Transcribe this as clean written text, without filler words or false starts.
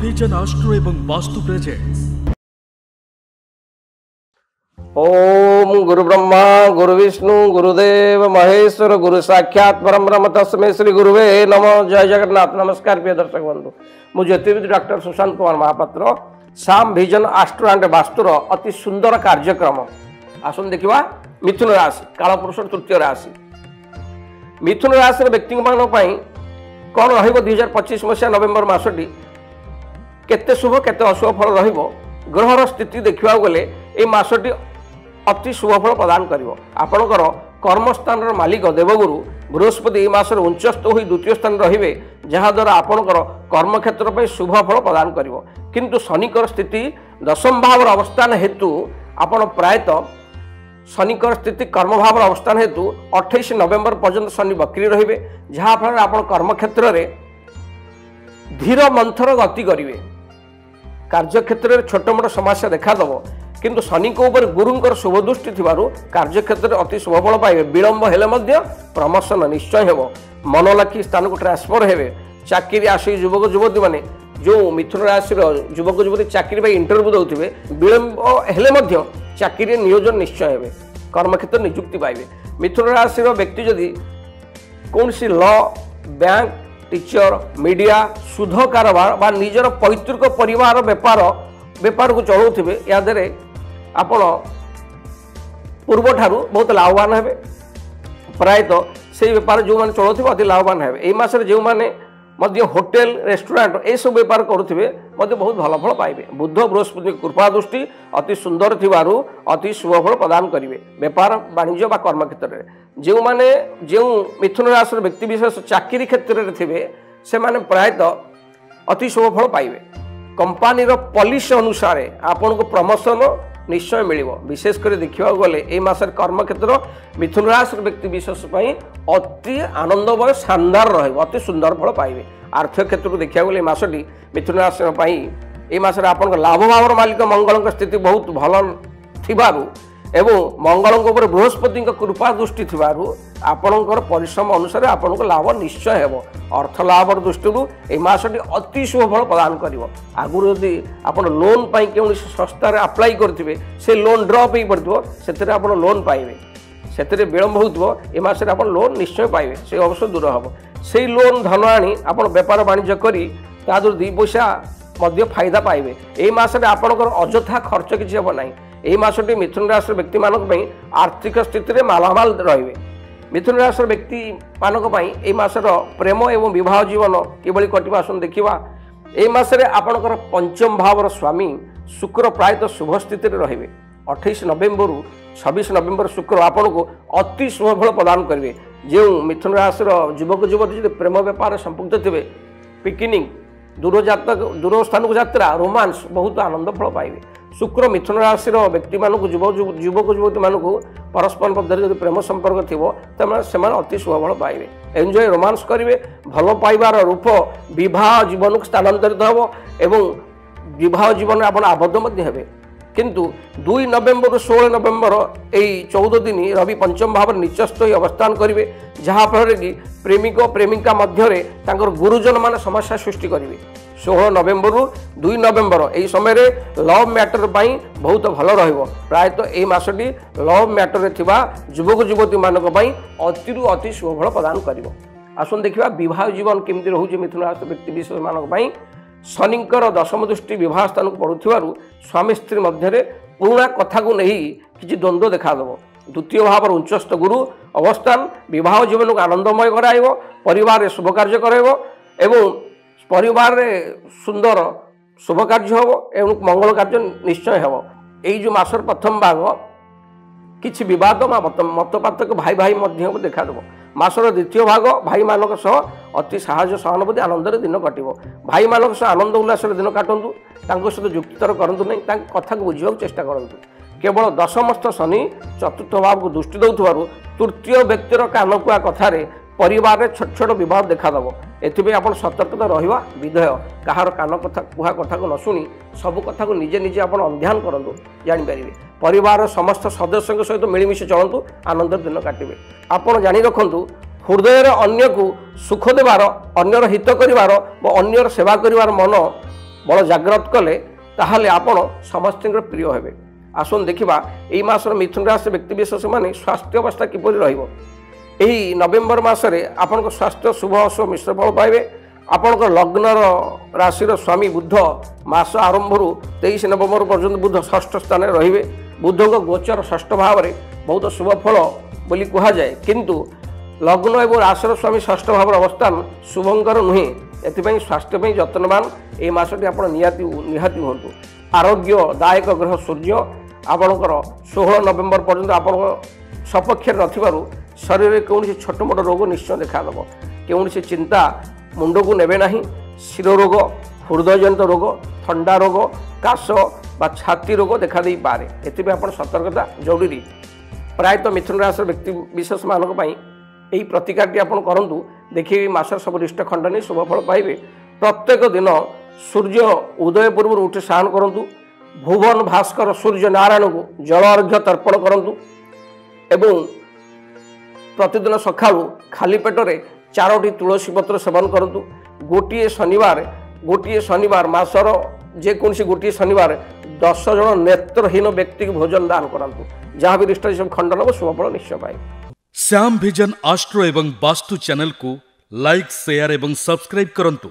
Vision astro ଏବଂ ବାସ୍ତୁ presents. Om ଗୁରୁ ବ୍ରହ୍ମା ଗୁରୁ ବିଷ୍ଣୁ ଗୁରୁଦେବ ମହେଶ୍ୱର ଗୁରୁ ସାକ୍ଷାତ ପରମ ବ୍ରହ୍ମ ତସ୍ମୈ ଶ୍ରୀ ଗୁରୁବେ ନମଃ। ଜୟ ଜଗନ୍ନାଥ। ନମସ୍କାର ପ୍ରିୟ ଦର୍ଶକ ବନ୍ଧୁ, ମୁଁ ଜ୍ୟୋତିର୍ବିଦ doctor Sushant Kumar Mahapatra. Sam Vision Astro and ବାସ୍ତୁର ଅତି ସୁନ୍ଦର କାର୍ଯ୍ୟକ୍ରମ। ଆସନ୍ତୁ ଦେଖିବା ମିଥୁନ ରାଶି, କାଳପୁରୁଷର ତୃତୀୟ ରାଶି। ମିଥୁନ ରାଶିର ବ୍ୟକ୍ତିମାନଙ୍କ ପାଇଁ କ'ଣ ରହିବ 2025 ମସିହା ନଭେମ୍ବର ମାସଟି, କେତେ ଶୁଭ କେତେ ଅଶୁଭ ଫଳ ରହିବ। ଗ୍ରହର ସ୍ଥିତି ଦେଖିବାକୁ ଗଲେ ଏଇ ମାସଟି ଅତି ଶୁଭ ଫଳ ପ୍ରଦାନ କରିବ। ଆପଣଙ୍କର କର୍ମସ୍ଥାନର ମାଲିକ ଦେବଗୁରୁ ବୃହସ୍ପତି ଏହି ମାସରେ ଉଞ୍ଚସ୍ଥ ହୋଇ ଦ୍ୱିତୀୟ ସ୍ଥାନରେ ରହିବେ, ଯାହାଦ୍ୱାରା ଆପଣଙ୍କର କର୍ମକ୍ଷେତ୍ର ପାଇଁ ଶୁଭ ଫଳ ପ୍ରଦାନ କରିବ। କିନ୍ତୁ ଶନିଙ୍କର ସ୍ଥିତି ଦଶମ ଭାବର ଅବସ୍ଥାନ ହେତୁ ଆପଣ ପ୍ରାୟତଃ ଶନିଙ୍କର ସ୍ଥିତି କର୍ମଭାବର ଅବସ୍ଥାନ ହେତୁ 28 ନଭେମ୍ବର ପର୍ଯ୍ୟନ୍ତ ଶନି ବକ୍ରି ରହିବେ, ଯାହାଫଳରେ ଆପଣ କର୍ମକ୍ଷେତ୍ରରେ ଧୀର ମନ୍ଥର ଗତି କରିବେ। କାର୍ଯ୍ୟକ୍ଷେତ୍ରରେ ଛୋଟ ମୋଟ ସମସ୍ୟା ଦେଖାଦେବ, କିନ୍ତୁ ଶନିଙ୍କ ଉପରେ ଗୁରୁଙ୍କର ଶୁଭଦୃଷ୍ଟି ଥିବାରୁ କାର୍ଯ୍ୟକ୍ଷେତ୍ରରେ ଅତି ଶୁଭଫଳ ପାଇବେ। ବିଳମ୍ବ ହେଲେ ମଧ୍ୟ ପ୍ରମୋସନ ନିଶ୍ଚୟ ହେବ। ମନ ଲାଖି ସ୍ଥାନକୁ ଟ୍ରାନ୍ସଫର ହେବେ। ଚାକିରି ଆସି ଯୁବକ ଯୁବତୀମାନେ, ଯେଉଁ ମିଥୁନ ରାଶିର ଯୁବକ ଯୁବତୀ ଚାକିରି ପାଇଁ ଇଣ୍ଟରଭ୍ୟୁ ଦେଉଥିବେ, ବିଳମ୍ବ ହେଲେ ମଧ୍ୟ ଚାକିରିରେ ନିୟୋଜନ ନିଶ୍ଚୟ ହେବେ, କର୍ମକ୍ଷେତ୍ରରେ ନିଯୁକ୍ତି ପାଇବେ। ମିଥୁନ ରାଶିର ବ୍ୟକ୍ତି ଯଦି କୌଣସି ଲ, ବ୍ୟାଙ୍କ, ଟିଚର, ମିଡ଼ିଆ, ସୁଧ କାରବାର ବା ନିଜର ପୈତୃକ ପରିବାର ବେପାରକୁ ଚଳାଉଥିବେ, ଏହା ଦେହରେ ଆପଣ ପୂର୍ବଠାରୁ ବହୁତ ଲାଭବାନ ହେବେ। ପ୍ରାୟତଃ ସେଇ ବେପାର ଯେଉଁମାନେ ଚଳାଉଥିବେ ଅତି ଲାଭବାନ ହେବେ। ଏଇ ମାସରେ ଯେଉଁମାନେ ମଧ୍ୟ ହୋଟେଲ, ରେଷ୍ଟୁରାଣ୍ଟ ଏସବୁ ବେପାର କରୁଥିବେ ମଧ୍ୟ ବହୁତ ଭଲ ଫଳ ପାଇବେ। ବୁଧ ବୃହସ୍ପତିଙ୍କ କୃପା ଦୃଷ୍ଟି ଅତି ସୁନ୍ଦର ଥିବାରୁ ଅତି ଶୁଭ ଫଳ ପ୍ରଦାନ କରିବେ ବେପାର ବାଣିଜ୍ୟ ବା କର୍ମକ୍ଷେତ୍ରରେ। ଯେଉଁମାନେ ଯେଉଁ ମିଥୁନ ରାଶିର ବ୍ୟକ୍ତିବିଶେଷ ଚାକିରି କ୍ଷେତ୍ରରେ ଥିବେ ସେମାନେ ପ୍ରାୟତଃ ଅତି ଶୁଭ ଫଳ ପାଇବେ। କମ୍ପାନୀର ପଲିସି ଅନୁସାରେ ଆପଣଙ୍କୁ ପ୍ରମୋସନ ନିଶ୍ଚୟ ମିଳିବ। ବିଶେଷ କରି ଦେଖିବାକୁ ଗଲେ ଏଇ ମାସରେ କର୍ମକ୍ଷେତ୍ର ମିଥୁନ ରାଶିର ବ୍ୟକ୍ତି ବିଶେଷ ପାଇଁ ଅତି ଆନନ୍ଦମୟ ଶାନଦାର ରହିବ, ଅତି ସୁନ୍ଦର ଫଳ ପାଇବେ। ଆର୍ଥିକ କ୍ଷେତ୍ରକୁ ଦେଖିବାକୁ ଗଲେ ଏଇ ମାସଟି ମିଥୁନ ରାଶି ପାଇଁ ଏଇ ମାସରେ ଆପଣଙ୍କ ଲାଭ ଭାବର ମାଲିକ ମଙ୍ଗଳଙ୍କ ସ୍ଥିତି ବହୁତ ଭଲ ଥିବାରୁ ଏବଂ ମଙ୍ଗଳଙ୍କ ଉପରେ ବୃହସ୍ପତିଙ୍କ କୃପା ଦୃଷ୍ଟି ଥିବାରୁ ଆପଣଙ୍କର ପରିଶ୍ରମ ଅନୁସାରେ ଆପଣଙ୍କୁ ଲାଭ ନିଶ୍ଚୟ ହେବ। ଅର୍ଥ ଲାଭର ଦୃଷ୍ଟିରୁ ଏଇ ମାସଟି ଅତି ଶୁଭ ଫଳ ପ୍ରଦାନ କରିବ। ଆଗରୁ ଯଦି ଆପଣ ଲୋନ୍ ପାଇଁ କୌଣସି ସଂସ୍ଥାରେ ଆପ୍ଲାଏ କରିଥିବେ, ସେ ଲୋନ୍ ଡ୍ରପ୍ ହେଇପଡ଼ିଥିବ, ସେଥିରେ ଆପଣ ଲୋନ୍ ପାଇବେ। ସେଥିରେ ବିଳମ୍ବ ହେଉଥିବ, ଏ ମାସରେ ଆପଣ ଲୋନ୍ ନିଶ୍ଚୟ ପାଇବେ, ସେ ଅବଶ୍ୟ ଦୂର ହେବ। ସେଇ ଲୋନ୍ ଧନ ଆଣି ଆପଣ ବେପାର ବାଣିଜ୍ୟ କରି ତା ଦେହରୁ 2 ପଇସା ମଧ୍ୟ ଫାଇଦା ପାଇବେ। ଏଇ ମାସରେ ଆପଣଙ୍କର ଅଯଥା ଖର୍ଚ୍ଚ କିଛି ହେବ ନାହିଁ। ଏଇ ମାସଟି ମିଥୁନ ରାଶିର ବ୍ୟକ୍ତିମାନଙ୍କ ପାଇଁ ଆର୍ଥିକ ସ୍ଥିତିରେ ମାଲାମାଲ ରହିବେ। ମିଥୁନ ରାଶିର ବ୍ୟକ୍ତିମାନଙ୍କ ପାଇଁ ଏଇ ମାସର ପ୍ରେମ ଏବଂ ବିବାହ ଜୀବନ କିଭଳି କଟିବ ଆସନ୍ତୁ ଦେଖିବା। ଏଇ ମାସରେ ଆପଣଙ୍କର ପଞ୍ଚମ ଭାବର ସ୍ୱାମୀ ଶୁକ୍ର ପ୍ରାୟତଃ ଶୁଭ ସ୍ଥିତିରେ ରହିବେ। 28 ନଭେମ୍ବରରୁ 26 ନଭେମ୍ବର ଶୁକ୍ର ଆପଣଙ୍କୁ ଅତି ଶୁଭ ଫଳ ପ୍ରଦାନ କରିବେ। ଯେଉଁ ମିଥୁନ ରାଶିର ଯୁବକ ଯୁବତୀ ଯଦି ପ୍ରେମ ବେପାରରେ ସମ୍ପୃକ୍ତ ଥିବେ, ପିକନିକ୍, ଦୂର ସ୍ଥାନକୁ ଯାତ୍ରା, ରୋମାନ୍ସ, ବହୁତ ଆନନ୍ଦ ଫଳ ପାଇବେ। ଶୁକ୍ର ମିଥୁନ ରାଶିର ବ୍ୟକ୍ତିମାନଙ୍କୁ, ଯୁବକ ଯୁବତୀମାନଙ୍କୁ ପରସ୍ପର ମଧ୍ୟରେ ଯଦି ପ୍ରେମ ସମ୍ପର୍କ ଥିବ ତେବେ ସେମାନେ ଅତି ଶୁଭ ଫଳ ପାଇବେ। ଏନ୍ଜୟ ରୋମାନ୍ସ କରିବେ। ଭଲ ପାଇବାର ରୂପ ବିବାହ ଜୀବନକୁ ସ୍ଥାନାନ୍ତରିତ ହେବ ଏବଂ ବିବାହ ଜୀବନରେ ଆପଣ ଆବଦ୍ଧ ମଧ୍ୟ ହେବେ। କିନ୍ତୁ 2 ନଭେମ୍ବରରୁ 16 ନଭେମ୍ବର ଏଇ 14 ଦିନ ରବି ପଞ୍ଚମ ଭାବରେ ନିଚସ୍ଥ ହୋଇ ଅବସ୍ଥାନ କରିବେ, ଯାହାଫଳରେ କି ପ୍ରେମିକ ପ୍ରେମିକା ମଧ୍ୟରେ ତାଙ୍କର ଗୁରୁଜନମାନେ ସମସ୍ୟା ସୃଷ୍ଟି କରିବେ। 16 ନଭେମ୍ବରରୁ 2 ନଭେମ୍ବର ଏହି ସମୟରେ ଲଭ୍ ମ୍ୟାଟର ପାଇଁ ବହୁତ ଭଲ ରହିବ। ପ୍ରାୟତଃ ଏହି ମାସଟି ଲଭ୍ ମ୍ୟାଟରରେ ଥିବା ଯୁବକ ଯୁବତୀମାନଙ୍କ ପାଇଁ ଅତିରୁ ଅତି ଶୁଭଫଳ ପ୍ରଦାନ କରିବ। ଆସନ୍ତୁ ଦେଖିବା ବିବାହ ଜୀବନ କେମିତି ରହୁଛି ମିଥୁନ ରାଶି ବ୍ୟକ୍ତି ବିଶେଷମାନଙ୍କ ପାଇଁ। ଶନିଙ୍କର ଦଶମ ଦୃଷ୍ଟି ବିବାହ ସ୍ଥାନକୁ ପଡ଼ୁଥିବାରୁ ସ୍ୱାମୀ ସ୍ତ୍ରୀ ମଧ୍ୟରେ ପୁରୁଣା କଥାକୁ ନେଇ କିଛି ଦ୍ୱନ୍ଦ୍ୱ ଦେଖାଦେବ। ଦ୍ୱିତୀୟ ଭାବର ଉଞ୍ଚସ୍ଥ ଗୁରୁ ଅବସ୍ଥାନ ବିବାହ ଜୀବନକୁ ଆନନ୍ଦମୟ କରାଇବ, ପରିବାରରେ ଶୁଭ କାର୍ଯ୍ୟ କରାଇବ ଏବଂ ପରିବାରରେ ସୁନ୍ଦର ଶୁଭ କାର୍ଯ୍ୟ ହେବ ଏବଂ ମଙ୍ଗଳ କାର୍ଯ୍ୟ ନିଶ୍ଚୟ ହେବ। ଏଇ ଯେଉଁ ମାସର ପ୍ରଥମ ଭାଗ କିଛି ବିବାଦ ବା ମତପାର୍ଥକ୍ୟ ଭାଇ ଭାଇ ମଧ୍ୟ ଦେଖାଦେବ। ମାସର ଦ୍ୱିତୀୟ ଭାଗ ଭାଇମାନଙ୍କ ସହ ଅତି ସାହାଯ୍ୟ ସହାନୁଭୂତି ଆନନ୍ଦରେ ଦିନ କଟିବ। ଭାଇମାନଙ୍କ ସହ ଆନନ୍ଦ ଉଲ୍ଲାସରେ ଦିନ କାଟନ୍ତୁ, ତାଙ୍କ ସହିତ ଯୁକ୍ତିତର୍କ କରନ୍ତୁ ନାହିଁ, ତାଙ୍କ କଥାକୁ ବୁଝିବାକୁ ଚେଷ୍ଟା କରନ୍ତୁ। କେବଳ ଦଶମସ୍ଥ ଶନି ଚତୁର୍ଥ ଭାବକୁ ଦୃଷ୍ଟି ଦେଉଥିବାରୁ ତୃତୀୟ ବ୍ୟକ୍ତିର କାନକୁଆ କଥାରେ ପରିବାରରେ ଛୋଟ ଛୋଟ ବିବାଦ ଦେଖାଦେବ। ଏଥିପାଇଁ ଆପଣ ସତର୍କତା ରହିବା ବିଧେୟ। କାହାର କାନ କଥା କୁହା କଥାକୁ ନ ଶୁଣି ସବୁ କଥାକୁ ନିଜେ ନିଜେ ଆପଣ ଅନୁଧ୍ୟାନ କରନ୍ତୁ, ଜାଣିପାରିବେ। ପରିବାରର ସମସ୍ତ ସଦସ୍ୟଙ୍କ ସହିତ ମିଳିମିଶି ଚଳନ୍ତୁ, ଆନନ୍ଦର ଦିନ କାଟିବେ। ଆପଣ ଜାଣି ରଖନ୍ତୁ, ହୃଦୟରେ ଅନ୍ୟକୁ ସୁଖ ଦେବାର, ଅନ୍ୟର ହିତ କରିବାର ବା ଅନ୍ୟର ସେବା କରିବାର ମନ ବଳ ଜାଗ୍ରତ କଲେ ତାହେଲେ ଆପଣ ସମସ୍ତଙ୍କର ପ୍ରିୟ ହେବେ। ଆସନ୍ତୁ ଦେଖିବା ଏଇ ମାସର ମିଥୁନ ରାଶି ବ୍ୟକ୍ତିବିଶେଷମାନେ ସ୍ୱାସ୍ଥ୍ୟ ଅବସ୍ଥା କିପରି ରହିବ। ଏହି ନଭେମ୍ବର ମାସରେ ଆପଣଙ୍କ ସ୍ୱାସ୍ଥ୍ୟ ଶୁଭ ଅଶୁଭ ମିଶ୍ର ଫଳ ପାଇବେ। ଆପଣଙ୍କ ଲଗ୍ନର ରାଶିର ସ୍ୱାମୀ ବୁଧ ମାସ ଆରମ୍ଭରୁ 23 ନଭେମ୍ବର ପର୍ଯ୍ୟନ୍ତ ବୁଧ ଷଷ୍ଠ ସ୍ଥାନରେ ରହିବେ। ବୁଧଙ୍କ ଗୋଚର ଷଷ୍ଠ ଭାବରେ ବହୁତ ଶୁଭ ଫଳ ବୋଲି କୁହାଯାଏ, କିନ୍ତୁ ଲଗ୍ନ ଏବଂ ରାଶିର ସ୍ୱାମୀ ଷଷ୍ଠ ଭାବରେ ଅବସ୍ଥାନ ଶୁଭଙ୍କର ନୁହେଁ। ଏଥିପାଇଁ ସ୍ୱାସ୍ଥ୍ୟ ପାଇଁ ଯତ୍ନବାନ ଏହି ମାସଟି ଆପଣ ନିହାତି ହୁଅନ୍ତୁ। ଆରୋଗ୍ୟଦାୟକ ଗ୍ରହ ସୂର୍ଯ୍ୟ ଆପଣଙ୍କର 16 ନଭେମ୍ବର ପର୍ଯ୍ୟନ୍ତ ଆପଣଙ୍କ ସପକ୍ଷରେ ନଥିବାରୁ ଶରୀରରେ କୌଣସି ଛୋଟ ମୋଟ ରୋଗ ନିଶ୍ଚୟ ଦେଖାଦେବ। କୌଣସି ଚିନ୍ତା ମୁଣ୍ଡକୁ ନେବେ ନାହିଁ। ଶିର ରୋଗ, ହୃଦୟଜନିତ ରୋଗ, ଥଣ୍ଡା ରୋଗ, କାଶ ବା ଛାତି ରୋଗ ଦେଖାଦେଇପାରେ। ଏଥିପାଇଁ ଆପଣ ସତର୍କତା ଜରୁରୀ। ପ୍ରାୟତଃ ମିଥୁନ ରାଶିର ବ୍ୟକ୍ତି ବିଶେଷମାନଙ୍କ ପାଇଁ ଏହି ପ୍ରତିକାରଟି ଆପଣ କରନ୍ତୁ, ଦେଖିବେ ମାସର ସବୁ ରିଷ୍ଟ ଖଣ୍ଡନୀ ଶୁଭ ଫଳ ପାଇବେ। ପ୍ରତ୍ୟେକ ଦିନ ସୂର୍ଯ୍ୟ ଉଦୟ ପୂର୍ବରୁ ଉଠି ସ୍ନାନ କରନ୍ତୁ। ଭୁବନ ଭାସ୍କର ସୂର୍ଯ୍ୟ ନାରାୟଣଙ୍କୁ ଜଳ ଅର୍ଘ୍ୟ ତର୍ପଣ କରନ୍ତୁ ଏବଂ ପ୍ରତିଦିନ ସକାଳୁ ଖାଲି ପେଟରେ 4ଟି ତୁଳସୀ ପତ୍ର ସେବନ କରନ୍ତୁ। ଗୋଟିଏ ଶନିବାର ମାସର ଯେକୌଣସି ଗୋଟିଏ ଶନିବାର 10 ଜଣ ନେତ୍ରହୀନ ବ୍ୟକ୍ତିକୁ ଭୋଜନ ଦାନ କରନ୍ତୁ। ଯାହା ବି ରିଷ୍ଟ ସବୁ ଖଣ୍ଡନ ହେବ, ଶୁଭଫଳ ନିଶ୍ଚୟ ପାଇବେ। ଶ୍ୟାମ ଭିଜନ ଆଷ୍ଟ୍ରୋ ଏବଂ ବାସ୍ତୁ ଚ୍ୟାନେଲକୁ ଲାଇକ୍, ସେୟାର ଏବଂ ସବସ୍କ୍ରାଇବ୍ କରନ୍ତୁ।